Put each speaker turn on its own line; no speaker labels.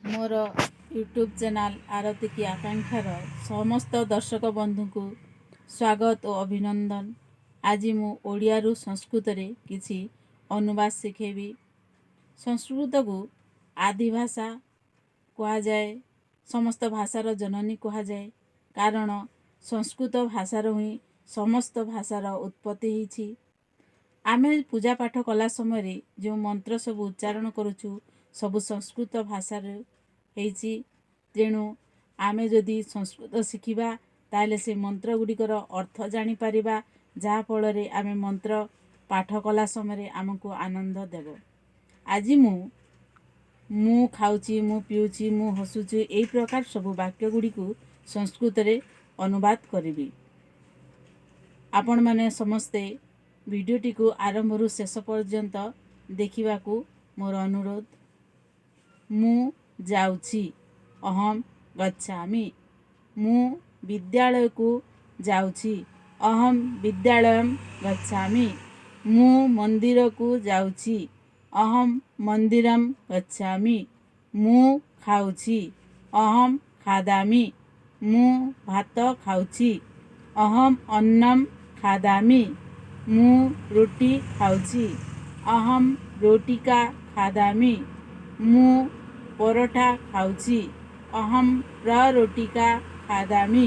ମୋର YouTube channel ଆରତୀ କି ଆକାଂକ୍ଷାର ସମସ୍ତ ଦର୍ଶକ ବନ୍ଧୁଙ୍କୁ ସ୍ୱାଗତ ଓ ଅଭିନନ୍ଦନ। ଆଜି ମୁଁ ଓଡ଼ିଆରୁ ସଂସ୍କୃତରେ କିଛି ଅନୁବାଦ ଶିଖେଇବି। ସଂସ୍କୃତକୁ ଆଦି ଭାଷା କୁହାଯାଏ, ସମସ୍ତ ଭାଷାର ଜନନୀ କୁହାଯାଏ, କାରଣ ସଂସ୍କୃତ ଭାଷାରୁ ହିଁ ସମସ୍ତ ଭାଷାର ଉତ୍ପତ୍ତି ହେଇଛି। ଆମେ ପୂଜା ପାଠ କଲା ସମୟରେ ଯେଉଁ ମନ୍ତ୍ର ସବୁ ଉଚ୍ଚାରଣ କରୁଛୁ, ସବୁ ସଂସ୍କୃତ ଭାଷାରୁ ହେଇଛି। ତେଣୁ ଆମେ ଯଦି ସଂସ୍କୃତ ଶିଖିବା, ତାହେଲେ ସେ ମନ୍ତ୍ର ଗୁଡ଼ିକର ଅର୍ଥ ଜାଣିପାରିବା, ଯାହାଫଳରେ ଆମେ ମନ୍ତ୍ର ପାଠ କଲା ସମୟରେ ଆମକୁ ଆନନ୍ଦ ଦେବ। ଆଜି ମୁଁ ମୁଁ ଖାଉଛି, ମୁଁ ପିଉଛି, ମୁଁ ହସୁଛି, ଏଇ ପ୍ରକାର ସବୁ ବାକ୍ୟ ଗୁଡ଼ିକୁ ସଂସ୍କୃତରେ ଅନୁବାଦ କରିବି। ଆପଣମାନେ ସମସ୍ତେ ଭିଡ଼ିଓଟିକୁ ଆରମ୍ଭରୁ ଶେଷ ପର୍ଯ୍ୟନ୍ତ ଦେଖିବାକୁ ମୋର ଅନୁରୋଧ। ମୁଁ ଯାଉଛି, ଅହଂ ଗଚ୍ଛାମି। ମୁଁ ବିଦ୍ୟାଳୟକୁ ଯାଉଛି। ଅହଂ ବିଦ୍ୟାଳୟଂ ଗଚ୍ଛାମି। ମୁଁ ମନ୍ଦିରକୁ ଯାଉଛି। ଅହଂ ମନ୍ଦିରଂ ଗଚ୍ଛାମି। ମୁଁ ଖାଉଛି। ଅହଂ ଖାଦାମି। ମୁଁ ଭାତ ଖାଉଛି। ଅହଂ ଅନ୍ନಂ ଖାଦାମି। ମୁଁ ରୁଟି ଖାଉଛି। ଅହଂ ରୋଟିକା ଖାଦାମି। ମୁଁ ପରଠା ଖାଉଛି। ଅହଂ ପ୍ରରୋଟିକା ଖାଦାମି।